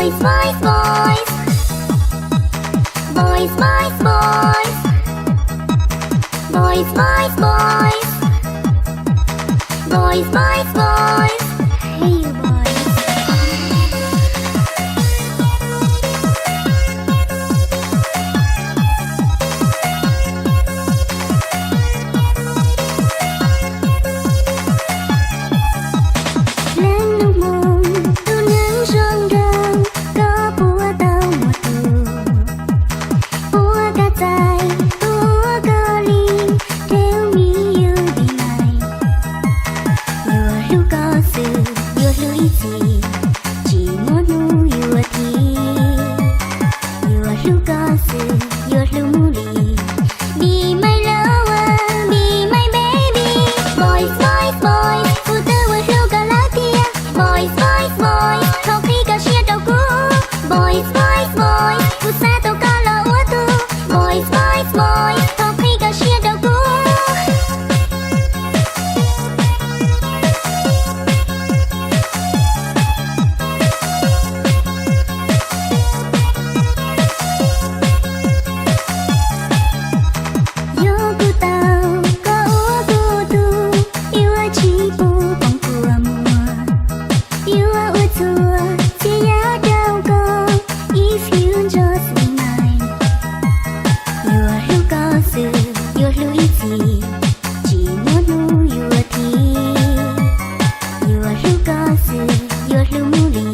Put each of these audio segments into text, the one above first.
Boys, boys, boys. Boys, boys, boys. Boys, boys, boys. Boys, boys, boys. Hey, you boys. Leej lub hmoo, tus neeg zoo nraug, koj puas tau muaj tus? Puas kam txais tus uas koj hli, tell me you be mine. Yuav hlub koj xwb, yuav hlub ib txhis, tsis muaj hnub yuav thim. Yuav hlub koj xwb, yuav hlub mus li, be my lover, be my baby. Boys, boys, boys, kuv twb ua hlub koj lawm tiag. Boys, boys, boys, thov qhib koj siab rau kuv. Boys, boys, boys, kuv xav tau koj los ua tug. Boys, boys, boys, thov qhib koj siab rau kuv. Yog kuv tau koj ua kuv tug, yuav tsis pub poob kua muag. Yuav ua txhua txhia yam rau koj, if you just be mine. Yuav hlub koj xwb, yuav hlub ib txhis, tsis muaj hnub yuav thim. Yuav hlub koj xwb, yuav hlub mus li,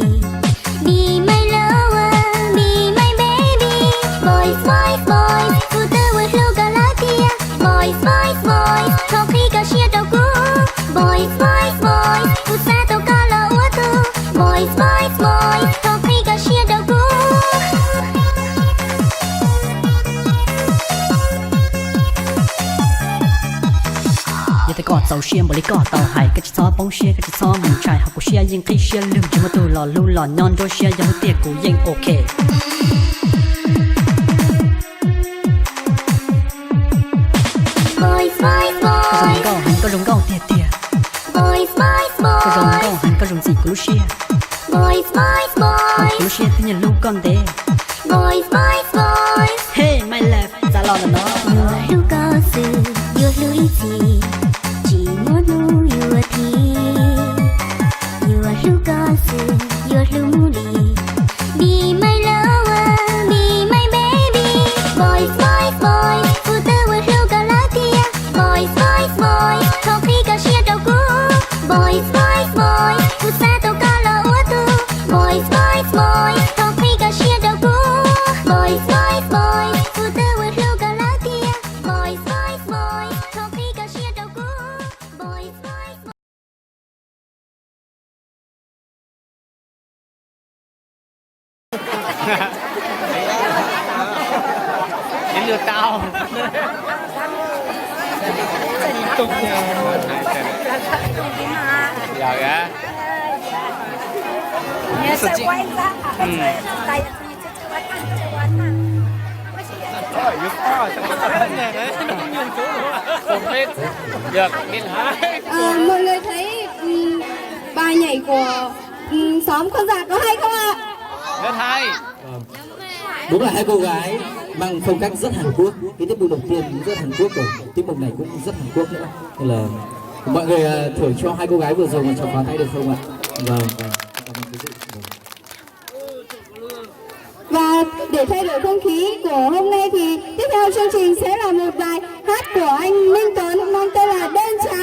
be my lover, be my baby. Boys, boys, boys, kuv twb ua hlub koj lawm tiag. Boys, boys, boys, thov qhib koj siab rau kuv. Boys, boys, boys, kuv xav tau koj los ua tug. Boys, boys, boys, thov qhib koj siab rau kuv. Yog tias koj txaus siab npaum li koj tau hais, koj tsis txhob poob siab, koj tsis txhob mus ntshai, ho kuv siab yeej qhib siab lug, tsis muaj tus los hlub los nyob nruab siab, yog hlub tiag kuv yeej ok. Koj zoo nkauj heev, koj zoo nkauj tiag tiag. Koj zoo nkauj heev, koj zoo ntxim kuv lub siab. Kuv lub siab twb nyiam hlub koj ntev. Hey, my love, txav los ntawm no. Yuav hlub koj xwb, yuav hlub ib txhis, tsis muaj hnub yuav thim. Yuav hlub koj xwb, yuav hlub mus li, be my lover, be my baby. Boys, boys, boys, kuv twb ua hlub koj lawm tiag. Boys, boys, boys, thov qhib koj siab rau kuv. Boys, boys, boys, kuv xav tau koj los ua tug. Boys, boys, boys, thov qhib koj siab rau kuv. Boys, boys, boys, kuv twb ua hlub koj lawm tiag. Boys, boys, boys, thov qhib koj siab rau kuv. Boys, boys, boys. Đến lượt tao. Giờ kìa. Ừ. Không biết. Giờ biết hả? Ờ, mọi người thấy, ừm, bài nhảy của, ừm, xóm Khuôn Dạt có hay không ạ? Rất hay. Đúng là hai cô gái mang phong cách rất Hàn Quốc. Cái tiết mục đầu tiên cũng rất Hàn Quốc rồi. Tiết mục này cũng rất Hàn Quốc nữa. Nên là mọi người, à, thưởng cho hai cô gái vừa rồi một tràng pháo tay được không ạ? Vâng, vâng. Cảm ơn quý vị. Vâng. Và để thay đổi không khí của hôm nay thì tiếp theo chương trình sẽ là một bài hát của anh Minh Tuấn mang tên là Đơn Chán.